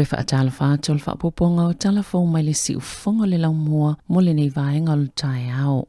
Toe faatalofa atu o le faaopoopoga o tala fou mai le siufofoga o le laumua mo lenei vaega o le taeao.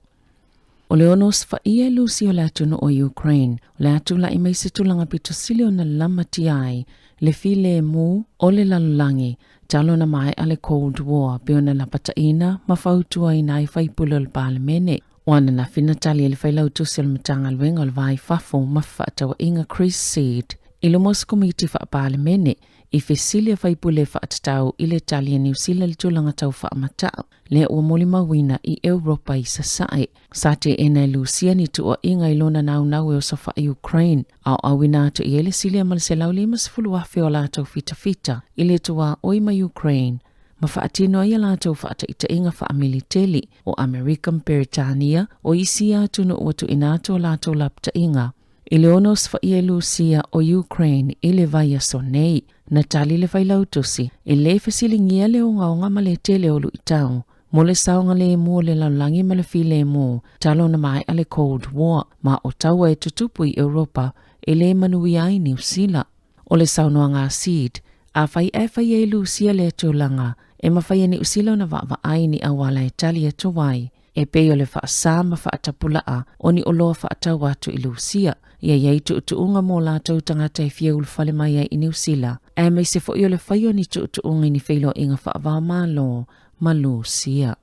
O le ono osofa'ia e Lusia o le atunuu o Ukraine, o le a tula'i mai se tulaga pito sili ona lamatia ai le filemu o le lalolagi talu ona mae'a le Cold War pei ona lapata'ina ma fautuaina ai faipule o le Palemene. O ananafi na tali ai le Failautusi o le Matagaluega o le Va i Fafo ma Fefaatauaiga Chris Seed i luma o se Komiti Faa-Palemene i fesili a faipule e faatatau i le tali a Niu Sila i le tulaga tau faamata'u lea ua molimauina i Europa i Sasae. Sa teena e Lusia ni tuuaiga i lona naunau e osofa'i Ukraine, a o auina atu i ai le silia ma le 150,000 o latou fitafita i le tuaoi ma Ukraine ma faatino ai a latou faataitaiga faamiliteli o Amerika ma Peretania o isi atunuu ua tuuina atu a latou lapataiga i le ono osofaia e Lusia o Ukraine i le vaiaso nei. Na tali le Failautusi, e le fesiligia le ogaoga ma le tele o luitau mo le saogalemu o le lalolagi ma le filemu talu ona maea le Cold War ma o taua e tutupu i Europa e le manuia ai Niu Sila. O le saunoaga a Seed, afai ae fai e Lusia lea tulaga, e mafai e Niu Sila ona vaavaai ni auala e tali atu ai, e pei o le faasā ma faatapula'a o ni oloa faatau atu i Lusia, ia i ai tuutuuga mo latou tagata e fia ulufale mai ai i Niu Sila, aemaise foi o le fai o ni tuutuuga i ni feiloaiga faava-o-Malo ma Lusia.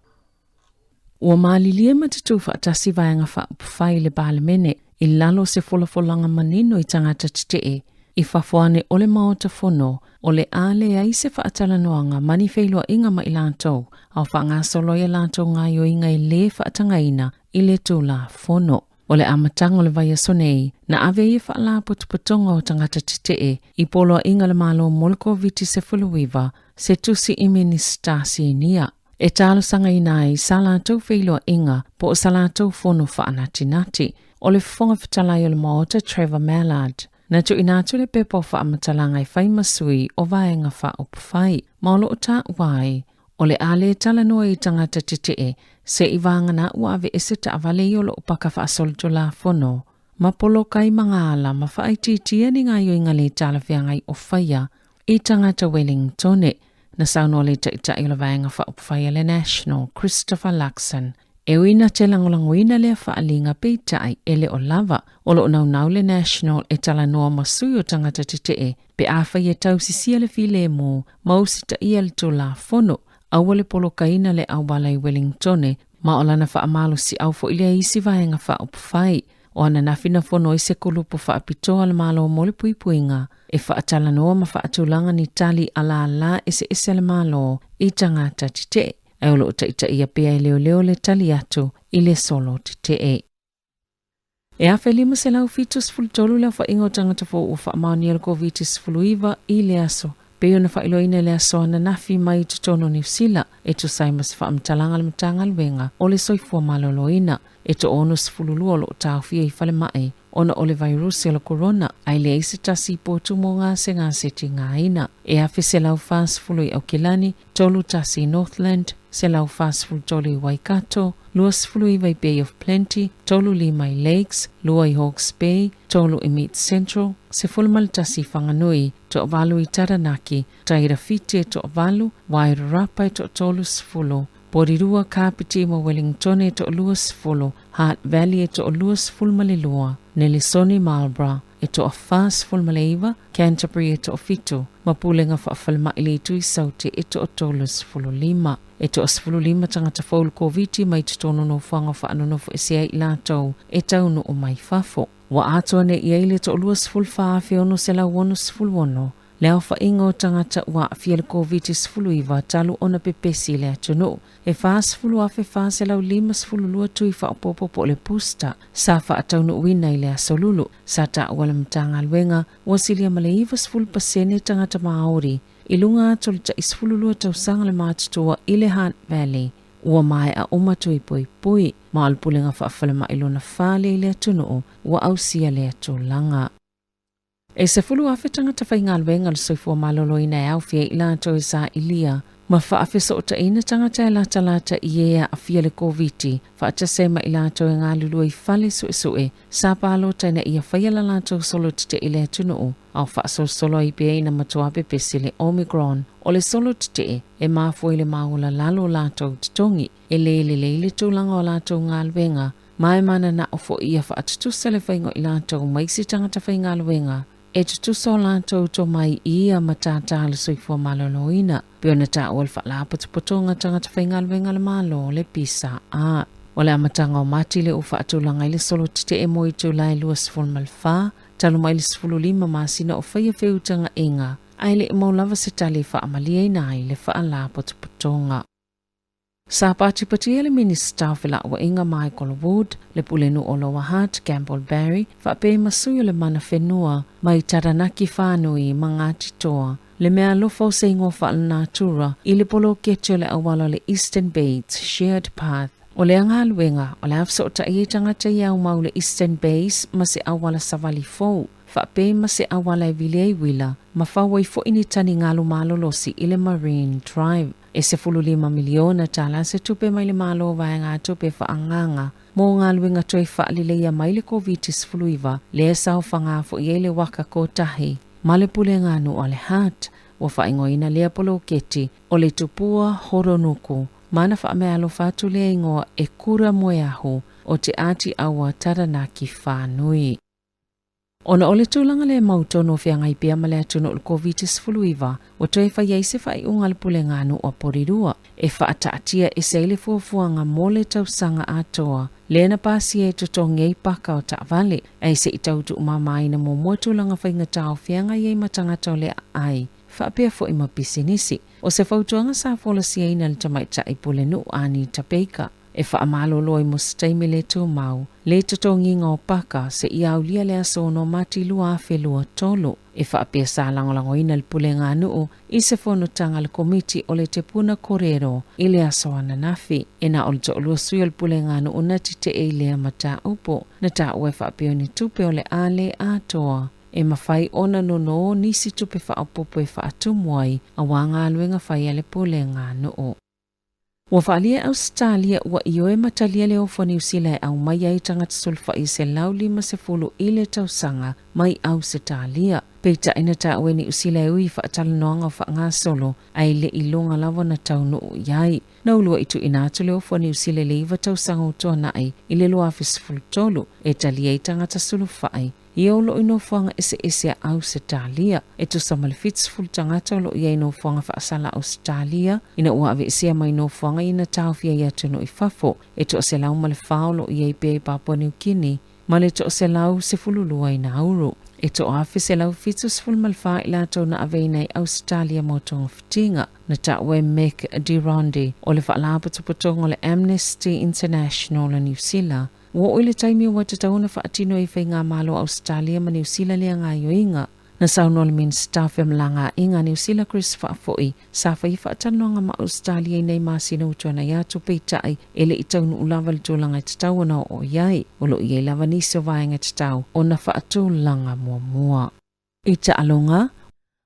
Ua malilie ma tutū faatasi Vaega Faaupufai i le Palemene i lalo o se folafolaga manino i tagata tetee i fafo ane o le Maota Fono o le a leai se faatalanoaga ma ni feiloaiga ma i latou a o faagasolo ai a latou gaoioiga e lē faatagaina i le Tulafono. O le amataga o le vaiaso nei, na ave ai e Faalapotopotoga o Tagata Tetee i Poloaiga a le Malo mo le Koviti-19 se tusi i Minisita Sinia e talosagaina ai sa latou feiloaiga po o sa latou fono faanatinati. O le Fofoga Fetalai o le Maota Trevor Mallard, na tuuina atu le pepa o faamatalaga e fai ma sui o Vaega Faaupufai, ma o lo o taua ai, o le a le talanoa i tagata tetee se i vagana ua aveese taavale ia o lo o paka faasolitulafono ma poloka ai magaala ma faaitiitia ni gaoioiga le talafeagai o faia i tagata Wellingtone. Na saunoa le Taitai o le Vaega Faaupufai a le National, Christopher Luxon, e ui na te lagolagoina lea faaaliga peitai e le o lava, o lo o naunau le National e talanoa ma sui o tagata tetee pe afai e tausisia le filemu ma usitaia le Tulafono, aua le polokaina le auala i Wellingtone ma o lana faamalosiau foi lea i isi vaega faaupufai. O ananafi na fono ai se kulupu faapitoa a le Malo mo le puipuiga e faatalanoa ma faatulaga ni tali a lālā eseese a le Malo i tagata tetee, ae o lo o taitaia pea e leoleo le tali atu i le solo tetee. E 1,573 le aofaiga o tagata fou ua faamaonia le Koviti-19 i le aso, pei ona faailoaina i le aso ananafi mai i totonu o Niu Sila, e tusa ai ma se faamatalaga a le Matagaluega o le Soifua Maloloina. E toa-62 o lo o taofia i falemai ona o le vairusi o le Korona, ae leai se tasi i potu mo gasegase tigaina. E 1,140 i Aukilani, 31 i Northland, 143 i Waikato, 29 i Bay of Plenty, 35 i Lakes, 2 i Hawke's Bay, 3 i Mid Central, 11 i Whanganui, toavalu i Taranaki, Tairawhiti e toavalu, Wairarapa e toa-30, Porirua, Kapiti ma Wellingtone e toa-20, Hutt Valley e toa-22, Nelesoni, Marlborough e toa-49, Canterbury e toafitu, ma Pulega Faafalemai le Itu i Saute e toa-35. E toa-15 tagata fou le Koviti mai totonu o nofoaga o faanonofo ese ai i latou e taunuu mai fafo. Ua atoa nei i ai le toa-24,666 le aofaiga o tagata ua aafia i le Koviti-19 talu ona pepesi i le atunuu. E 40,452 tui faaopoopo po o le booster sa faataunuuina i le Aso Lulu. Sa taua le Matagaluega ua silia ma le 90% tagata Māori i luga atu o le tai 12 tausaga le matutua i le Hutt Valley. Ua maea uma tui poipoi ma o le Pulega Faafalemai lona 4 lea i le atunuu ua ausia lea tulaga. E 10,000 tagata faigaluega o le soifua maloloina e aofia ai i latou e sailia ma faafesootaina tagata e latalata i e aafia le Koviti, faatasi ai ma i latou e galulue i fale suesue sa palota ina ia faia la latou solo tetee i le atunuu, a o faasolosolo ai pea ina matua pepesi le Omicron. O le solo tetee e mafua i le maualalalo o latou totogi, e le lelei le tulaga o latou galuega, ma e mananao foi ia faatutusa le faiga o i latou ma isi tagata faigaluega e tutusa o latou tomai i ia matata a le soifua maloloina, pei ona taua le Faalapotopotoga Tagata Faigaluega a le Malo, le PSA. O le amataga o Mati lea ua faatulaga ai le solo tetee mo itula e 24, talu mai le 15 masina o faia feutagaina, ae le i mau lava se tali e faamalieina ai le Faalapotopotoga. Sa patipatia le Minisita o Felauaiga Michael Wood, le Pulenuu o Lower Hutt Campbell Barry, faapea ma sui o le mana whenua mai Taranaki Whānui ma Ngāti Toa, le mea alofa o se ingoa faalenatura i le poloketi o le auala o le Eastern Bates Shared Path. O lea galuega, o le a fesootai ai tagata i aumau le Eastern Bays ma se auala savali fou, faapea ma se auala e vili ai uila ma fau ai foi ni tani galu malolosi i le Marine Drive. E $15 miliona tala se tupe mai le Malo vaegatupe faaagaaga mo galuega toe faaleleia mai le Koviti-19 lea saofaga foi ai le waka kotahi ma le pulega nuu a le Hutt. Ua faaigoaina lea poloketi o le Tupua Horonuku ma na faameaalofa atu lea igoa e Kura Moeahu o Te Āti Awa Taranaki Whānui. Ona o le tulaga le mautonu o feagai pea ma le atunuu i le Koviti-19, ua toe fai ai se faaiuga a le Pulega Nuu a Porirua e faataatia ese ai le fuafuaga mo le tausaga atoa lea na pasia e totogi ai paka o taavale, ae se i tau tuumamaina muamua tulaga faigata o feagai ai ma tagata o le aai faapea foi ma pisinisi. O se fautuaga sa folasiaina e le tamaitai Pulenuu Anita Baker, e faamalolo ai mo se taimi le tumau, le totogiga o paka seia aulia le aso 6 Mati 2023. E faapea sa lagolagoina le pulega a nuu i se fonotaga a le Komiti o le Te Puna Korero i le aso ananafi. E na o le toalua sui o le pulega a nuu na tetee i lea mataupu. Na taua e faapea o ni tupe o le a le atoa e mafai ona nonō nisi tupe faaopoopo e faatumu ai aua galuega fai a le pulega a nuu. Ua faaalia e Ausetalia ua ioe ma talia le ofo a Niu Sila e aumai ai tagata sulufai 150 i le tausaga mai Ausetalia. Peitai na taua e Niu Sila e ui i faatalanoaga o faagasolo ae le i luga lava ona taunuu i ai. Na uluai tuuina atu le ofo a Niu Sila i le 9 tausaga ua tuanai i le 2013 e talia ai tagata sulufai Ia o lo o i nofoaga eseese a Ausetalia. E tusa ma le 70 tagata o lo o i ai i nofoaga faasala a Ausetalia ina ua aveesea mai nofoaga ia na taofia i atunuu i fafo. E 104 o lo o i ai pea i Papua Niu Kini ma le 112 i Nauru. E 1,174 i latou na aveina i Ausetalia mo togafitiga. Na taua e Mick de Ronde o le Faalapotopotoga o le Amnesty International a Niu Sila, Ua oo i le taimi ua tatau ona faatino e Faigamalo a Ausetalia ma Niu Sila lea gaoioiga. Na saunoa le Minisita o Femalagaaiga a Niu Sila Chris Faafoi, sa faia faatalanoaga ma Ausetalia i nei masina ua tuanai atu, peitai, e le i taunuu lava i le tulaga e tatau ona oo i ai. O lo o i ai lava nisi o vaega e tatau ona faatulaga muamua. I taaloga,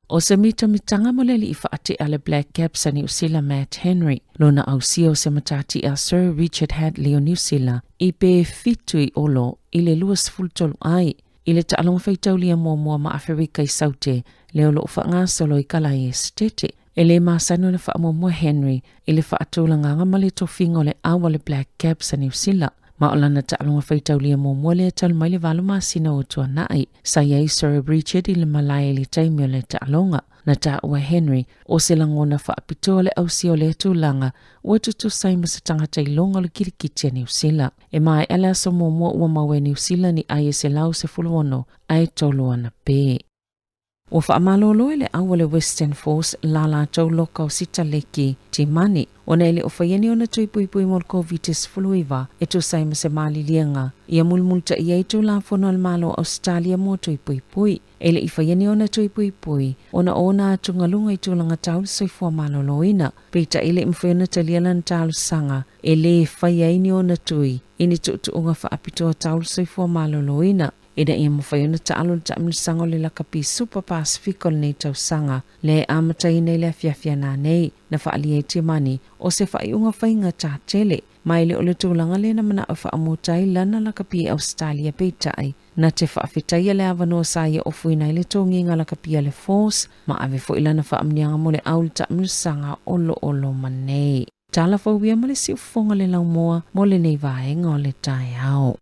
o se mitamitaga mo le alii faatea le Black Caps a Niu Sila Matt Henry, lona ausia o se matatia Sir Richard Hadlee o Niu Sila i pe fitu i olo i le 23 ai i le taaloga faitaulia muamua ma Aferika i Saute lea o lo o faagasolo i Kalai Esetete. E le masani ona faamuamua Henry i le faatulagaga ma le tofiga o le au a le Black Caps a Niu Sila, ma o lana taaloga faitaulia muamua lea talu mai le 8 masina ua tuanai. Sa i ai Sir Richard i le malae i le taimi o le taaloga. Na taua e Henry, o se lagona faapitoa le ausia o lea tulaga ua tutusa ai ma se tagata i luga o le kirikiti a Niu Sila. E maea le aso muamua ua maua e Niu Sila ni ai e 116 ae tolu ana pē. Ua faamalolo e le au o le Western Force la latou loka o Sitaleki Timani ona e le o faia ni ona tui puipui mo le Koviti-19 e tusa ai ma se maliliega ia mulimulitaia ai Tulafono a le Malo o Ausetalia mo tui puipui. E le i faia ni ona tui puipui ona o ona atugaluga i tulaga tau le soifua maloloina. Peitai e le i mafai ona talia lana talosaga e lē faia ai ni ona tui i ni tuutuuga faapitoa tau le soifua maloloina. ina ia mafai ona taalo le taamilosaga o le lakapi Supa Pasefika o lenei tausaga lea e amataina i le afiafi a nanei. Na faaalia ai Tiamani o se faaiuga faigata tele ma e le o le tulaga lea na manao e faamuta ai lana lakapi i Ausetalia peitai na te faafetaia le avanoa sa ia ofuina ai le togiga lakapi a le Force ma ave foi lana faamanuiaga mo le au i le taamilosaga o lo o loma nei. Tala fou ia ma le siufofoga le laumua mo lenei vaega o le taeao.